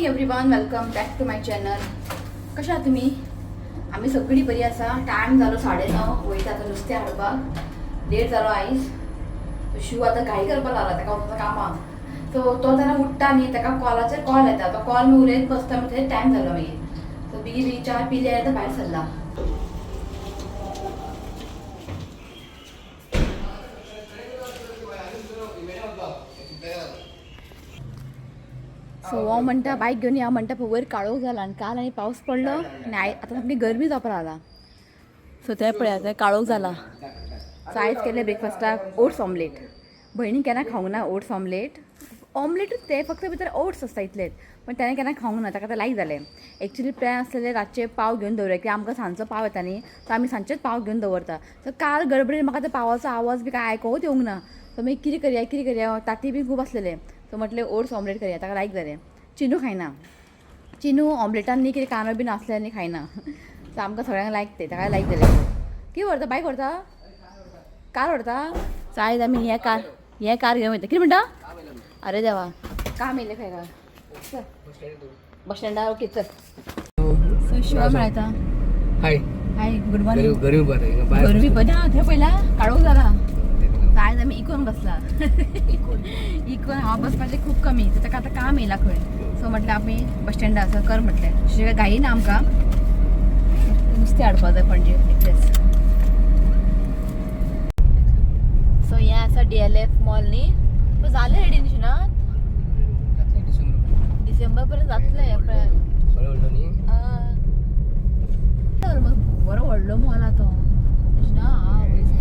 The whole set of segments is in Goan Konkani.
Morning everyone, welcome back to my channel. कशा आहात तुमी? आमी सगळीं बरी आसा. टायम जालो 9:30. वयता आतां नुस्तें हाडपाक. लेट जालो आयज. शिव आतां घाई करपाक लागला, ताका वचपाक कामाक. सो तो जेन्ना उठ्ठा न्ही, ताका कॉलाचेर कॉल येता. तो कॉल मी उलयत बसता, मागीर थंय टायम जालो मागीर. सो बेगीन बेगीन च्या पिली आनी आतां भायर सरला. सो हो म्हणटा बायक घेवन या म्हणटा, पळय वयर काळोख जाला आनी काल आनी पावस पडलो आनी आतां सामकी गरमी जावपाक लागला. सो ते पळय आतां काळोख जाला. सो आयज केलें ब्रेकफास्टाक ओट्स ऑमलेट. भयणीन केन्ना खावंक ना ओट्स ऑमलेट. ऑमलेटूच ते, फक्त भितर ओट्स आसता इतलेच, पण तेणें केन्ना खावंक ना, ताका तें लायक जालें. एक्चुली प्लॅन आसलेलें रातचे पाव घेवन दवरया, कित्याक आमकां सांजचो पाव येता न्ही, सो आमी सांजचेच पाव घेवन दवरता. सो काल गडबडीन म्हाका त्या पावाचो आवाज बी कांय आयकोंकूच येवंक ना. सो मागीर कितें करया कितें करया, ताती बी खूब आसलेलें. सो म्हटलें ओट्स ऑमलेट करया, ताका लायक जालें. चिनू खायना, चिनू ऑमलेटान न्ही कितें कांदो बी नासल्यार न्ही खायना. सो आमकां सगळ्यांक लायक तें, ताका लायक जालें. कितें व्हरता? बायक व्हरता? कार व्हरता? सो आयज आमी हें कार घेवन वयता. कितें म्हणटा? अरे देवा, काम येयलें खंय काय? चल बस स्टँडार. ओके, चल. सो शिवा मेळटा. हाय. हाय, गुड मॉर्निंग. गरमी बरं. गरमी पण हा, थंय पयला काळोख जाला. आयज आमी इकोन बसला. इकोन हांव बसपाचें खूब कमी. तर ताका आतां काम येयला खंय. सो म्हटलें आमी बस स्टँडार आसा कर म्हटलें. अशें घाई ना आमकां, नुस्तें हाडपा जाय पणजे इतलेंच. सो हें आसा DLF mall न्ही? सो जालें रेडी न्ही ना? डिसेंबर पर्यंत जातलें हें पळय. बरो व्हडलो मॉल आहा तो, अशें ना?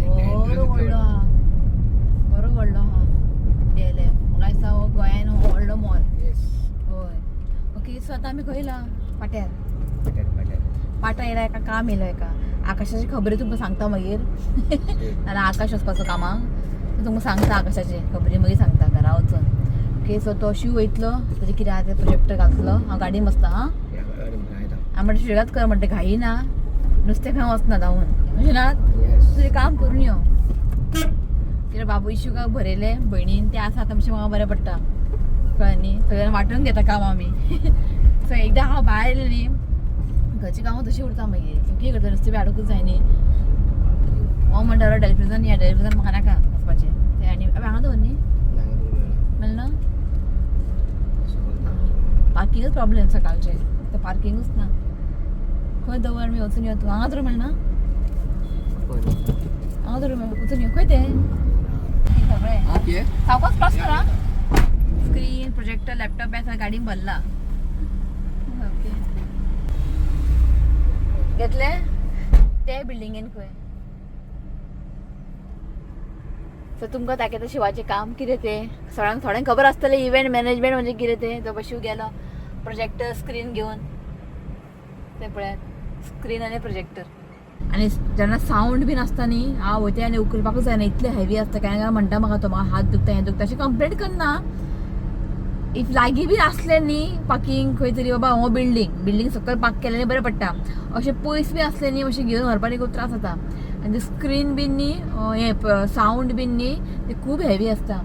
बरो व्हडलो आहा, बरो व्हडलो आहा DLF. म्हाका दिसता हो गोंयान हो व्हडलो मॉल. हय, ओके. सो आतां आमी खंय येयला? पाट्यार. पाटा येयला एका काम येयलो एका आकाशाची खबरी तुमकां सांगता मागीर. नाल्यार आकाश वचपाचो कामाक, सो तुमकां सांगता आकाशाची खबरी मागीर सांगता घरा वचून. ओके, सो तो शिव वयतलो, तेजें कितें आहा तें प्रोजेक्टर घालतलो. हांव गाडयेन बसता. हां, हांव म्हणटा शिवगात कर म्हणटा, घाई ना, नुस्तें खंय वचना धांवून, अशें ना? तुजें काम करून यो. कित्याक बाबू इशुकाक बरयलें भयणीन, तें आसा आतां मातशें म्हाका बरें पडटा, कळ्ळें न्ही? सगळ्यांक वांटून घेता काम आमी. सो एकदां हांव भायर येयलें न्ही, घरचीं कामां तशीं उरता मागीर. सो कितें करता, नुस्तें बी हाडूंकच जाय न्ही. हो म्हणटा डेलिफ्रिजान या, डेलिफ्रिजान म्हाका नाका वचपाचें तें. आनी हांगा दवर न्ही, मेळना. पार्किंगूच प्रॉब्लेम सकाळचें, तें पार्किंगूच ना. खंय दवर मी? वचून यो तूं. हांगा तर मेळना, हांगा तर वचून यो. खंय तें सगळें सावकाश क्रॉस करा. स्क्रीन, प्रोजेक्टर, लॅपटॉप आसा गाडीन भरला. ओके, घेतले ते बिल्डिंगेन खंय. सो तुमकां दाखयता शिवाचें काम कितें तें. सगळ्यांक थोड्यांक खबर आसतलें इव्हेंट मॅनेजमेंट म्हणजे कितें तें. तो शिव गेलो प्रोजेक्टर स्क्रीन घेवन. ते पळयात, स्क्रीन आनी प्रोजेक्टर. आनी जेन्ना सावंड बीन आसता न्ही, हांव वयता आनी उखलपाकूच जायना, इतलें हेवी आसता. कांय काय म्हणटा म्हाका तो, म्हाका हात दुखता, हें दुखता, अशें कंप्लेंट करना. If लागीं बीन आसलें न्ही पार्किंग खंय तरी, बाबा हो बिल्डींग बिल्डींग सकयल पार्क केलें बरें पडटा. अशें पयस बी आसलें न्ही, अशें घेवन व्हरपाक खूब त्रास जाता. आनी ते स्क्रीन बीन न्ही, हें सावंड बीन न्ही, ते खूब हेवी आसता.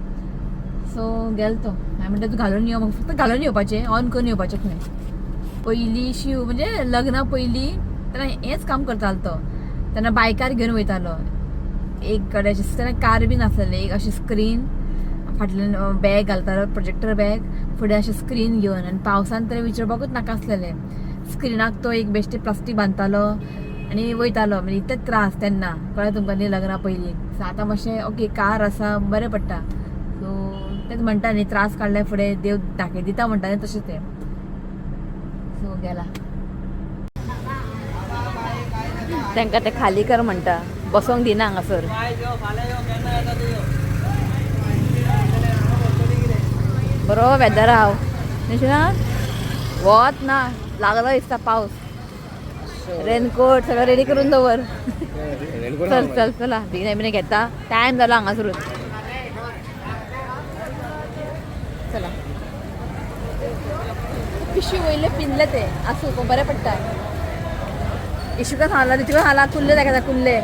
सो गेलो तो. हांवें म्हणटा तूं घालून यो म्हाका, फक्त घालून येवपाचें, ऑन करून येवपाचें खंय. पयलीं शिव म्हणजे लग्ना पयलीं तेन्ना हेंच काम करतालो तो. तेन्ना बायकार घेवन वयतालो एक कडेन अशें. तेन्ना कार बी नासलेलें. एक अशें स्क्रीन फाटल्यान बॅग घालतालो, प्रोजेक्टर बॅग, फुडें अशें स्क्रीन घेवन. आनी पावसान तर विचारपाकूच नाका आसलेलें. स्क्रिनाक तो एक बेश्टे प्लास्टीक बांदतालो आनी वयतालो. म्हणजे इतले त्रास तेन्ना, कळ्ळें तुमकां न्ही? लग्ना पयलीं. सो आतां मातशें ओके, कार आसा, बरें पडटा. सो तेच म्हणटा न्ही, त्रास काडल्या फुडें देव दाखय दिता म्हणटा न्ही, तशें तें. सो गेला, तांकां ते खाली कर म्हणटा, बसोंक दिना हांगासर. बरो वेदर हांव ना, वत ना लागलो दिसता पावस. रेनकोट सगळं रेडी करून दवर. चल चल, चला बेगीन बेगीन घेता, टायम जालो हांगासरून. चला, पिशवी वयले पिनले ते आसूं, पण बरें पडटा. इशुका सांगला, तितून सांगला कुल्ले जाय, कुल्ले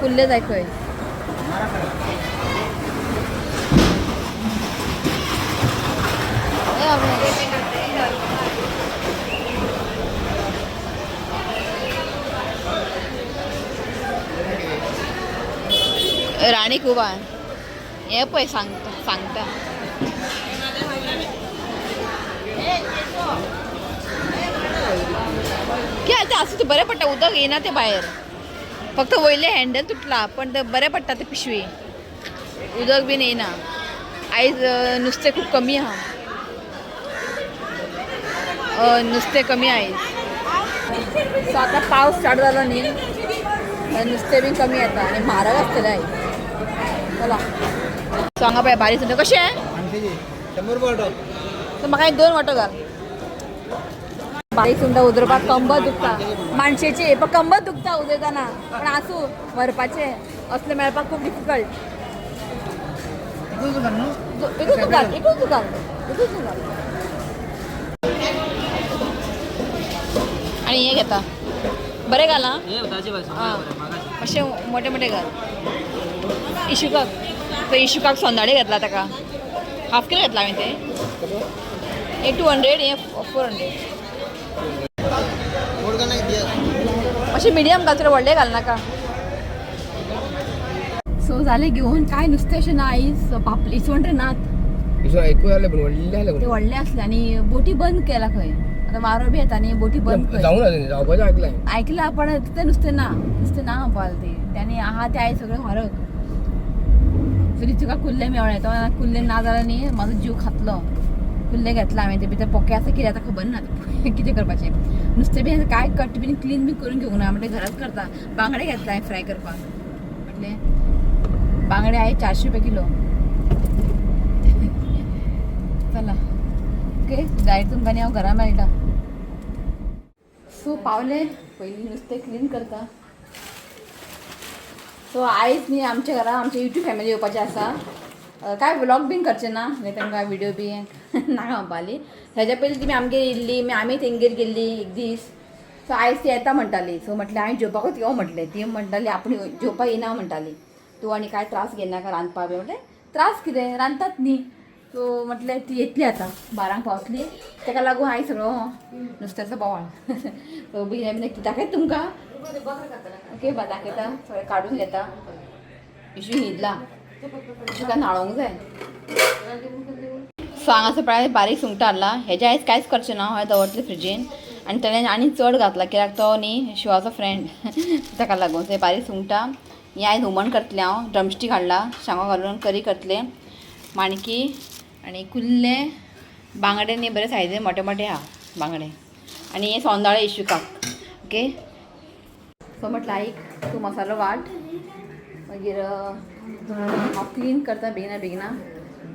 कुल्ले जाय खंय. राणी खूब आहा. हें पळय सांगता सांगता. कितें तें आसूं तें बरें पडटा, उदक येयना तें भायर, फक्त वयलें हँडल तुटला, पण तें बरें पडटा तें पिशवी, उदक बीन येयना. आयज नुस्तें खूब कमी आहा. नुस्तें कमी आयज. सो आतां पावस स्टार्ट जालो न्ही, नुस्तें बीन कमी येता आनी म्हारग आसतलें आयज. चला, सो हांगा पळय बारीक सुंगटां कशें. 100 रुपया वाटो. सो म्हाका एक दोन वांटो घाल. बारीक सुंगटां उदरपाक कंबर दुखता मानशेची, पण कंबर दुखता उदयतना, पण आसूं, व्हरपाचें असलें मेळपाक खूब डिफिकल्ट. एकूच दुकान न्हू? एकूच दुकान, एकूच दुकान, एकूच दुकान. आणि हे घेता, बरें घाल आं. आं, मातशे मोठे मोठे घाल. इशुकाक, तो इशुकाक सोंदाडे घेतला, ताका हाफ किलो घेतला हांवें ते. हे 200, हे 400. गोड का नाही दिया. मातशें मिडियम घाल, चड व्हडलें घाल नाका. सो जालें घेवन. काय नुस्तें अशें ना आयज, पापली इसवण रे नात. ऐकू आले, पण व्हडले आले. ते व्हडले आसले आनी बोटी बंद केला खंय. आतां वारो बी येता न्ही, बोटी बंद खंय. जाऊन आले, जावपाचें ऐकलां. ऐकला, पण तिथं नुस्तें ना, नुस्तें ना म्हणपाक ते आनी आहा ते आयज सगळें म्हारग. तरी तुका कुल्ले मेळ्ळे, तो कुल्ले ना जाल्यार न्ही म्हाजो जीव खातलो. कुल्ले घेतला हांवें, ते भितर पोके आसा कितें आतां खबर ना कितें करपाचें. नुस्तें बी काय कट बीन क्लीन बी करून घेवंक ना, म्हणटे घरात करता. बांगडे घेतला हांवें फ्राय करपाक, म्हटलें बांगडे आहे 400 रुपये किलो. चला, ओके, जायत तुमकां आनी हांव घरा मेळटा. सो पावले, पयलीं नुस्तें क्लीन करता. सो आयज न्ही आमच्या घरा आमच्या युट्यूब फॅमिली येवपाचें आसा. काय व्लॉग बीन करचें ना, मागीर तांकां व्हिडिओ बी नाका म्हणपाली. हेज्या पयलीं तुमी आमगेर येयल्ली, मागीर आमी तेंगेर गेल्ली एक दीस. सो आयज ती येता म्हणटाली. सो म्हटलें हांवें जेवपाकूच यो म्हटलें. ती म्हणटाली आपूण जेवपाक येना म्हणटाली, तूं आनी काय त्रास घेयनाका रांदपाक बी. म्हटलें त्रास कितें, रांदतात न्ही. सो म्हटलें ती येतली आतां, 12 पावतली. ताका लागून आयज सगळो नुस्त्याचो बोवाळ. सो बेगीन बेगीन दाखयता तुमकां. ओके, दाखयता, सगळें काडून घेता. इशू न्हिदला, तुका न्हाळोंक जाय. सो हांगासर पळय बारीक सुंगटां हाडला. हेजे आयज कांयच करचें ना, हय दवरतलें फ्रिजीन. आनी तेणें आनी चड घातला कित्याक तो न्ही शिवाचो फ्रेंड, ताका लागून. ते बारीक सुंगटां ही आयज हुमण करतलें हांव. ड्रमस्टीक हाडला, शांगो घालून करी करतलें. माणकी आनी कुल्ले, बांगडे न्ही बरे सायजीन मोठे मोठे आहा बांगडे. आनी हे सोंदाळे इशुकाक. ओके, सो म्हटलें आईक तूं मसालो वाट, मागीर हांव क्लीन करता बेगिना बेगिना.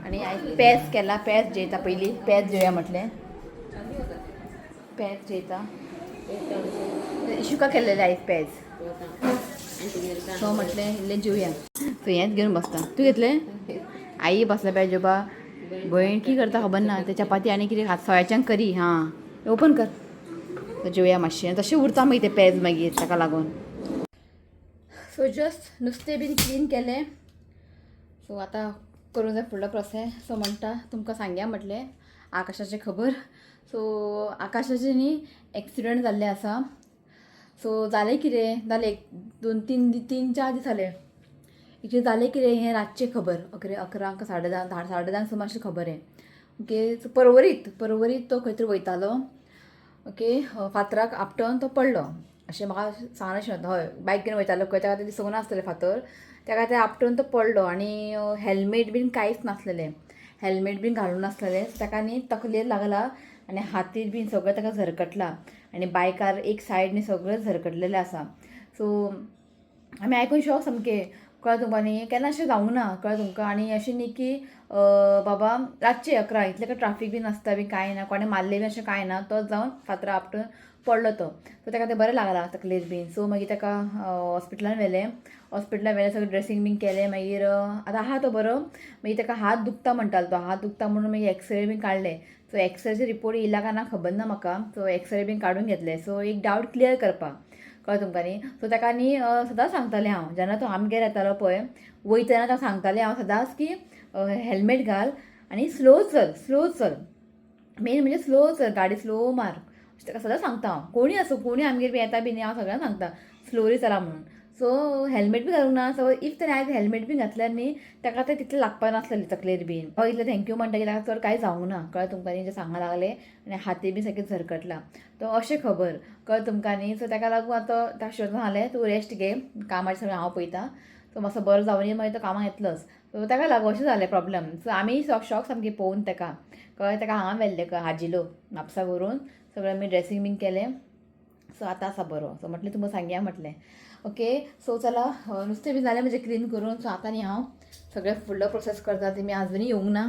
आनी आयज पेज केला, पेज जेयता पयलीं, पेज जेवया म्हटलें, पेज जेयता. इशुका केल्लेलें आयज पेज. सो म्हटलें इल्लें जेवया. सो हेंच घेवन बसता. तूं घेतलें? आई बसल्या पेज जेवपा. भयण की करता खबर ना. ते चपाती आनी कितें खात, सोयाच्यान करी. हां, ओपन कर. सो जेवया मातशें, तशें उरता मागीर तें पेज मागीर ताका लागून. सो जस्ट नुस्तें बीन क्लीन केलें. सो आतां करूंक जाय फुडलो प्रोसेस. सो म्हणटा तुमकां सांगया म्हटलें आकाशाचें खबर. सो आकाशाचें न्ही एक्सिडंट जाल्लें आसा. सो जालें कितें, जालें एक दोन तीन तीन चार दीस जाले. एक्चुली जालें कितें, हें रातचें खबर, 11क 10:30, 10, 10:30 सुमार अशें खबर हें. ओके, सो परवरीत तो खंय तरी वयतालो. ओके, फातराक आपटोन तो पडलो अशें म्हाका सांगनाशें. हय, बायक घेवन वयतालो खंय, ताका तें दिसूंक नासतलें फातर, ताका तें आपटून तो पडलो. आनी हेल्मेट बीन कांयच नासलेलें, हेल्मेट बीन घालून नासलेलें. ताका न्ही तकलेर लागला आनी हातीर बीन सगळें ताका झरकटला आनी बायकार एक सायड न्ही सगळें झरकटलेलें आसा. सो आमी आयकून शॉक सामकें, कळ्ळें तुमकां न्ही, केन्ना अशें जावंक ना, कळ्ळें तुमकां. आनी अशें न्ही की बाबा रातचें 11 इतलें काय ट्राफीक बी नासता बी कांय ना, कोणें मारलें बी अशें कांय ना, तो जावन फातरा आपटून पडलो तो. सो ताका तें बरें लागलां तकलेर बीन. सो मागीर ताका हॉस्पिटलान व्हेलें, हॉस्पिटलान व्हेलें, सगळें ड्रेसींग बीन केलें. मागीर आतां आहा तो बरो. मागीर ताका हात दुखता म्हणटालो, तो हात दुखता म्हणून मागीर एक्सरे बीन काडले. सो एक्सरेचे रिपोर्ट येयला काय ना खबर ना म्हाका. सो एक्सरे बीन काडून घेतले, सो एक डावट क्लियर करपाक, कळ्ळें तुमकां न्ही. सो ताका न्ही सदांच सांगतालें हांव, जेन्ना तो आमगेर येतालो पळय वयतना ताका सांगतालें हांव सदांच की हेल्मेट घाल आनी स्लो चल, स्लो चल. मेन म्हणजे स्लो चल, गाडी स्लो मार. अशें ताका सदांच सांगता हांव. कोणी आसूं, कोणी आमगेर बी येता बी न्ही, हांव सगळ्यांक सांगता स्लोली चला म्हणून. सो हेल्मेट बी घालूंक ना. सो if तेणें आयज हेल्मेट बी घातल्यार न्ही, ताका तें तितलें लागपा नासलेलें तकलेर बीन. हांव इतलें thank you म्हणटा की ताका चड कांय जावंक ना. कळ्ळें तुमकां न्ही? जें सांगा लागलें आनी हाती बी सारकें झरकटला तो, अशें खबर. कळ्ळें तुमकां न्ही? सो ताका लागून आतां ताका शिवान सांगलें, तूं रेस्ट घे, कामाचें सगळें हांव पळयता. सो मातसो बरो जावनी मागीर तो कामाक येतलोच. सो ताका लागून अशें जालें प्रॉब्लम. सो आमी शॉक सामकें पळोवन ताका. कळ्ळें? ताका हांगा व्हेल्लें हाजिलो म्हापसा व्हरून सगळें आमी ड्रेसींग बीन केलें. सो आतां आसा बरो. सो म्हटलें तुमकां सांगया म्हटलें. ओके, सो चला, नुस्तें बी जालें म्हजें क्लीन करून. सो आतां न्ही हांव सगळें फुडलो प्रोसेस करता. तेमी आजुनूय येवंक ना.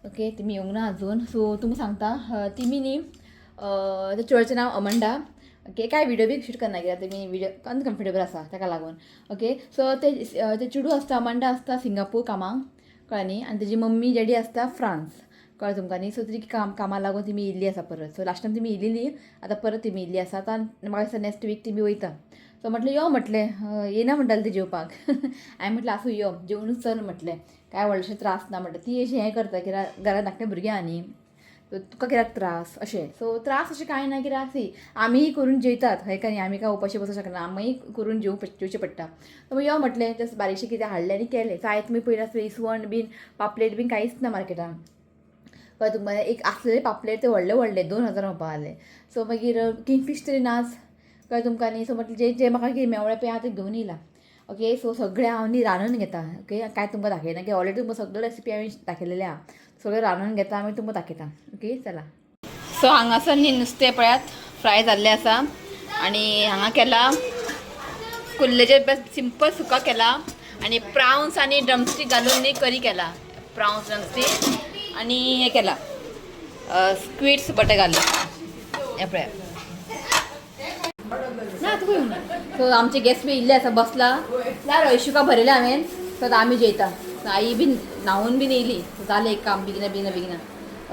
ओके, तेमी येवंक ना अजून. सो तुमकां सांगता, तेमी न्ही, त्या चेडवाचें नांव अमंडा. ओके, काय व्हिडियो बी शूट करना कित्याक तेमी व्हिडियो अनकम्फर्टेबल आसा ताका लागून. ओके, सो ते ते चेडूं आसता अमंडा आसता सिंगापूर कामाक. कळ्ळें न्ही? आनी तेजी मम्मी डॅडी आसता फ्रांस. कळ्ळें तुमकां न्ही? सो ती कामा लागून तेमी येयल्ली आसा परत. सो लास्ट टायम तेमी येयलेली, आतां परत तेमी येयल्ली आसा. आतां म्हाका दिसता नेक्स्ट वीक तेमी वयता. सो म्हटलें यो म्हटलें, येना म्हणटालें ती जेवपाक. हांवें म्हटलें आसूं, यो जेवणूच चल म्हटलें, काय व्हडलेशें त्रास ना म्हटलें. ती अशी हें करता कित्याक घरांत धाकटें भुरगें आहा न्ही, तुका कित्याक त्रास अशें. सो त्रास अशें कांय ना कित्याक सी आमीय करून जेयतात हय काय न्ही? आमी काय उपाशी बसूंक शकना, आमीय करून जेवचें पडटा. सो यो म्हटलें, जस्ट बारीकशें कितें हाडलें आनी केलें. सो आयज तुमी पयलीं आसतलें इसवण बीन पापलेट बीन कांयच ना मार्केटान. कळ्ळें तुमकां? एक आसलेले पापलेट ते व्हडले व्हडले 2000 म्हणपा लागले. सो मागीर किंगफीश तरी नाच. कळ्ळें तुमकां न्ही? सो म्हटलें जे जे म्हाका कितें मेवळें पळय हांव तें घेवन येयलां. ओके, सो सगळें हांव न्ही रांदून घेता. ओके, कांय तुमकां दाखयना की ऑलरेडी तुमकां सगळ्यो रेसिपी हांवें दाखयलेले आहा. सगळें रांदून घेता मागीर तुमकां दाखयता. ओके, चला. सो हांगासर न्ही नुस्तें पळयात फ्राय जाल्लें आसा आनी हांगा केला कुल्लेचें बेस्ट सिंपल सुका केला आनी प्रावन्स आनी ड्रमस्टीक घालून न्ही करी केला. प्रावन्स ड्रमस्टीक आनी हें केला स्क्विड्स बटर घालून. हें पळयात ना तुका येवना. सो आमचे गेस्ट बी इल्ले आसा, बसला ना. इशुका भरयलें हांवें. सो आतां आमी जेयता. सो आई बीन न्हांवून बीन येयली. सो जालें एक काम बेगिना बेगिना बेगिना.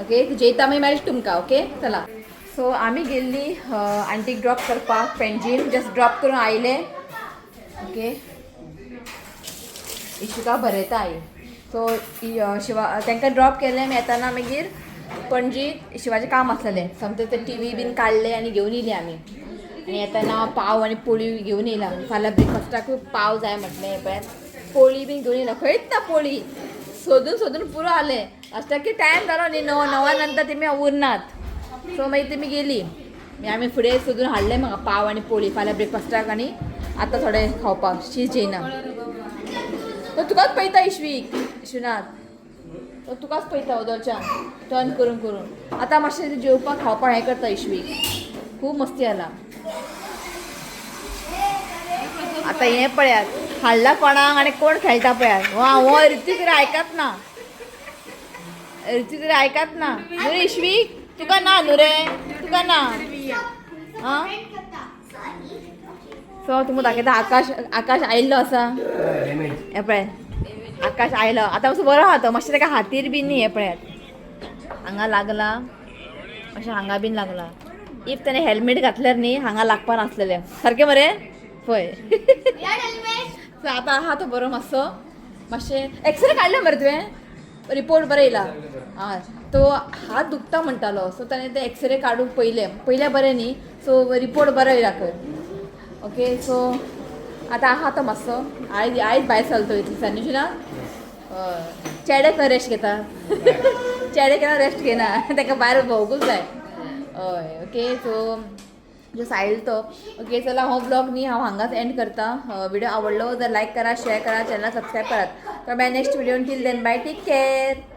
ओके, जेयता मागीर मेळटा तुमकां. ओके, चला. सो आमी गेल्ली आंटीक ड्रॉप करपाक पेंजीम. जस्ट ड्रॉप करून आयले. ओके, इशुका बरयता आई. सो शिवा तांकां ड्रॉप केलें. आमी येताना मागीर पणजी शिवाचें काम आसलेलें समतें, ते टीवी बीन काडले आनी घेवन येयली आमी. आनी येताना पाव आनी पोळी घेवन येयला. फाल्यां ब्रेकफास्टाकूय पाव जाय म्हटलें. पळयात पोळी बीन घेवन येयला. खंयच ना पोळी, सोदून सोदून पुरो आलें. लास्टाक टायम जालो न्ही, 9 नंतर तेमी उरनात. सो मागीर तेमी गेली. मागीर आमी फुडें सोदून हाडलें म्हाका पाव आनी पोळी फाल्यां ब्रेकफास्टाक आनी आतां थोडें खावपाक. शीत जेयना तो. तुकाच पळयता इश्वीक, विश्वनाथ, तो तुकाच पळयता वदोळच्यान टर्न करून करून. आतां मातशें जेवपाक खावपाक हें करता इश्वीक. खूब मस्ती आला. आतां हें पळयात, हाडला कोणाक आनी कोण खेळटा पळयात. वा हो ऋतिक तरी आयकात ना, ऋतिक तरी आयकात ना. न्हू रे इश्वीक, तुका ना न्हू रे, तुका ना. आं, सो तुमकां दाखयता आकाश. आकाश आयिल्लो आसा. हें पळय, आकाश आयलो आतां. मातसो बरो आहा तो. मातशें ताका हातीर बीन न्ही, हें पळयात हांगा लागला, अशें हांगा बीन लागला. If ताणें हेल्मेट घातल्यार न्ही हांगा लागपा नासलेलें सारकें मरे पळय. सो आतां आहा तो बरो मातसो. मातशें एक्सरे काडले मरे तुवें? रिपोर्ट बरो येयला. आं, तो हात दुखता म्हणटालो. सो ताणें ते एक्सरे काडून पयले, पयले बरें न्ही. सो रिपोर्ट बरो येयला खंय. ओके, सो आतां आहा तो मातसो. आयज आयज भायर सरलो तो इतले दिसांनी ना. हय, चेडे खंय रेस्ट घेता? चेडे केन्ना रेस्ट घेना, ताका भायर भोंवकूच जाय. हय, ओके, सो जस्ट आयल तो. ओके, चला, हो ब्लॉग न्ही हांव हांगाच एंड करता. व्हिडिओ आवडलो तर लायक करा, शेअर करा, चॅनल सबस्क्राईब करात. तर bye next video. Till then, bye, take care.